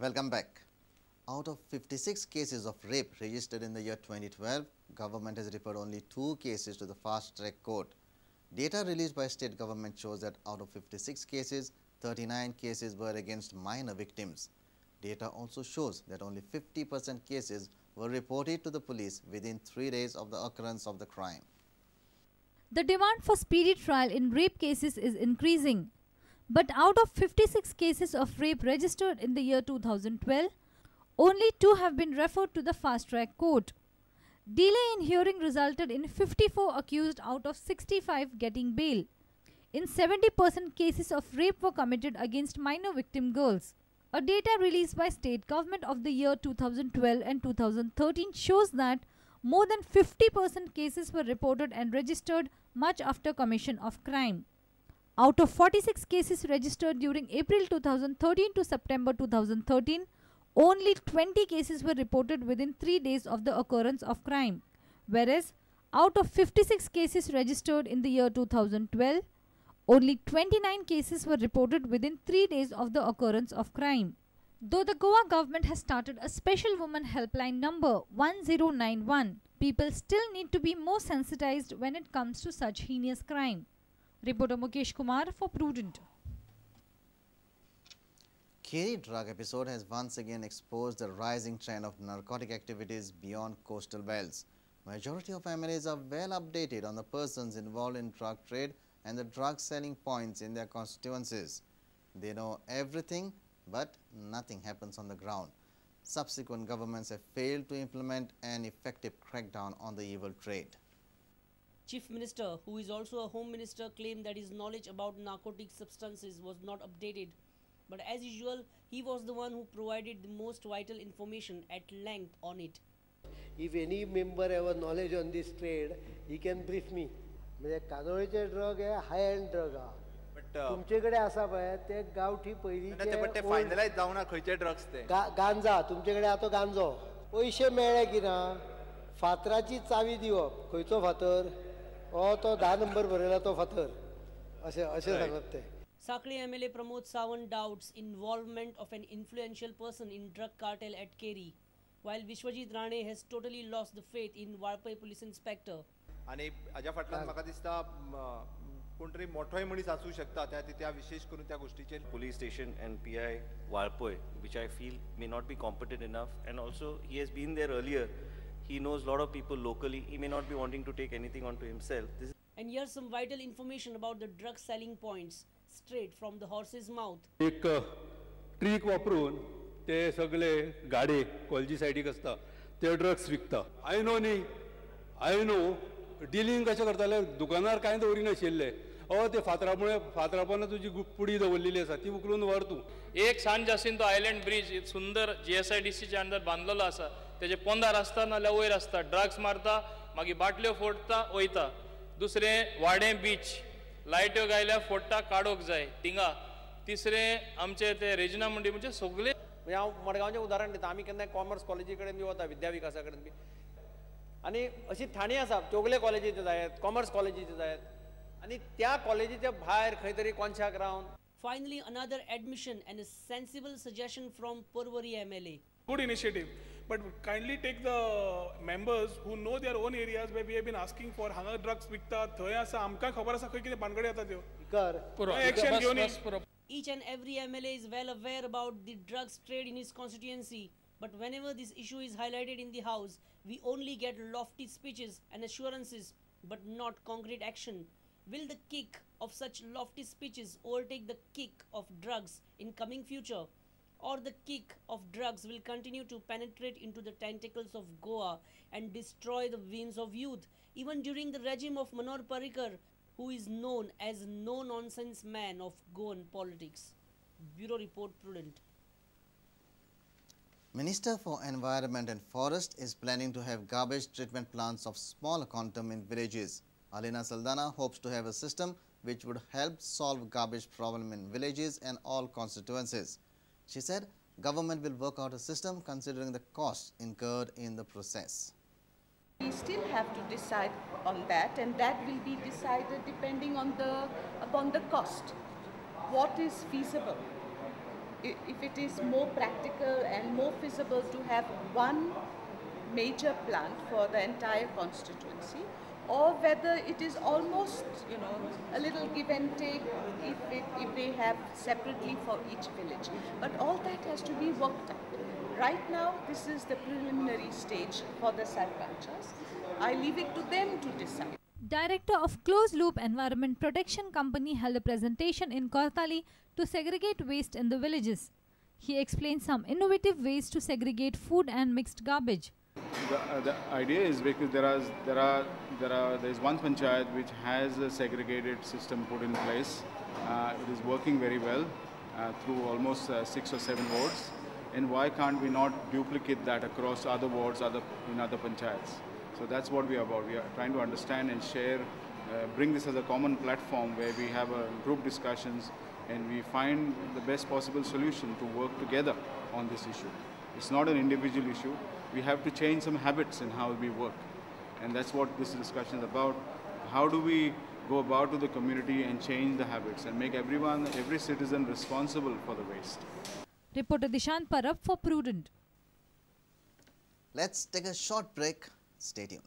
Welcome back. Out of 56 cases of rape registered in the year 2012, government has referred only 2 cases to the fast track court. Data released by state government shows that out of 56 cases, 39 cases were against minor victims. Data also shows that only 50% cases were reported to the police within 3 days of the occurrence of the crime. The demand for speedy trial in rape cases is increasing. But out of 56 cases of rape registered in the year 2012, only 2 have been referred to the fast track court. Delay in hearing resulted in 54 accused out of 65 getting bail. In 70% cases of rape were committed against minor victim girls. A data released by state government of the year 2012 and 2013 shows that more than 50% cases were reported and registered much after commission of crime. Out of 46 cases registered during April 2013 to September 2013, only 20 cases were reported within 3 days of the occurrence of crime. Whereas, out of 56 cases registered in the year 2012, only 29 cases were reported within 3 days of the occurrence of crime. Though the Goa government has started a special woman helpline number 1091, people still need to be more sensitized when it comes to such heinous crime. Reporter Mukesh Kumar for Prudent. Keri drug episode has once again exposed the rising trend of narcotic activities beyond coastal belts. Majority of MLAs are well updated on the persons involved in drug trade and the drug selling points in their constituencies. They know everything, but nothing happens on the ground. Subsequent governments have failed to implement an effective crackdown on the evil trade. Chief Minister, who is also a Home Minister, claimed that his knowledge about narcotic substances was not updated. But as usual, he was the one who provided the most vital information at length on it. If any member have a knowledge on this trade, he can brief me. म्हणजे काजोळीचे drug हे हाय and drug आहा. तुमचे कडेन आसा पळय ते गांवठी पयलींचे फायनलायज जावना खंयचे ड्रग्स ते. गांजा तुमचे कडेन आतां गांजो पयशे मेळ्ळे की ना फातराची चावी दिवप, खंयचो फातर हो तो 10 नंबर बरयला तो फातर, अशें अशें सांगप ते. Sakli MLA Pramod Sawant doubts involvement of an influential person in drug cartel at Keri, while Vishwajit Rane has totally lost the faith in Valpoi police inspector. आणि हाज्या फाटल्यान म्हाका दिसता कोण तरी मोठोय मनीस आसूं शकता त्या त्या विशेष करून त्या गोष्टीचेर. Police station and PI Valpoi, which I feel may not be competent enough, and also he has been there earlier. He knows a lot of people locally. He may not be wanting to take anything onto himself. This And here's some vital information about the drug selling points, straight from the horse's mouth. एक trick वापरून ते सगळे गाडे कॉलेजी सायडीक आसता ते drugs विकता. I know न्ही, I know dealing कशें करताले, दुकानार कांय दवरिनाशिल्ले. अ ते फातरा मुळे फातरा पोंदा तुजी पुडी दवरलेली आसा ती उखलून व्हर तूं. एक सान जासिंतो आयलँड ब्रिज सुंदर GSIDCच्या अंडर बांदलेलो आसा, तेजे पोंदार आसता नाल्यार वयर आसता, ड्रग्स मारता, मागीर बाटल्यो फोडटा वयता. दुसरें वाडें बीच लायट्यो गायल्या फोडटा काडोंक जाय थिंगा. तिसरें आमचे ते रेजिना मंडी म्हणजे सगळे. म्हणजे हांव मडगांवचें उदाहरण दिता, आमी केन्नाय कॉमर्स कॉलेजी कडेन बी वता, विद्या विकासा कडेन बी, आनी अशी ठाणी आसा चोगले कॉलेजीचे जायत, कॉमर्स कॉलेजीचे जायत, आनी त्या कॉलेजीच्या भायर खंय तरी कोनशाक रावन. Finally, another admission and a sensible suggestion from Porvorim MLA. Good initiative, but kindly take the members who know their own areas where we have been asking for hanga drugs vikta थंय आसा, आमकां खबर आसा खंय कितें भानगडी जाता त्यो. Action घेवन. Each and every MLA is well aware about the drugs trade in his constituency, but whenever this issue is highlighted in the house, we only get lofty speeches and assurances, but not concrete action. Will the kick of such lofty speeches overtake the kick of drugs in coming future? Or the kick of drugs will continue to penetrate into the tentacles of Goa and destroy the veins of youth, even during the regime of Manohar Parrikar, who is known as no-nonsense man of Goan politics. Bureau Report, Prudent. Minister for Environment and Forest is planning to have garbage treatment plants of small quantum in villages. Alina Saldana hopes to have a system which would help solve garbage problem in villages and all constituencies. She said government will work out a system considering the costs incurred in the process. We still have to decide on that, and that will be decided depending on the upon the cost. What is feasible? if it is more practical and more feasible to have one major plant for the entire constituency, or whether it is almost, you know, a little give and take if they have separately for each village. But all that has to be worked out. Right now, this is the preliminary stage for the sarpanchas. I leave it to them to decide. Director of Closed Loop Environment Protection Company held a presentation in Cortalim to segregate waste in the villages. He explained some innovative ways to segregate food and mixed garbage. The idea is because there is one panchayat which has a segregated system put in place. It is working very well through almost 6 or 7 wards. And why can't we not duplicate that across other wards, in other panchayats? So that's what we are about. We are trying to understand and share, bring this as a common platform where we have group discussions and we find the best possible solution to work together on this issue. It's not an individual issue. We have to change some habits in how we work. And that's what this discussion is about. How do we go about to the community and change the habits and make everyone, every citizen responsible for the waste? Reporter Dishant Parab for Prudent. Let's take a short break. Stay tuned.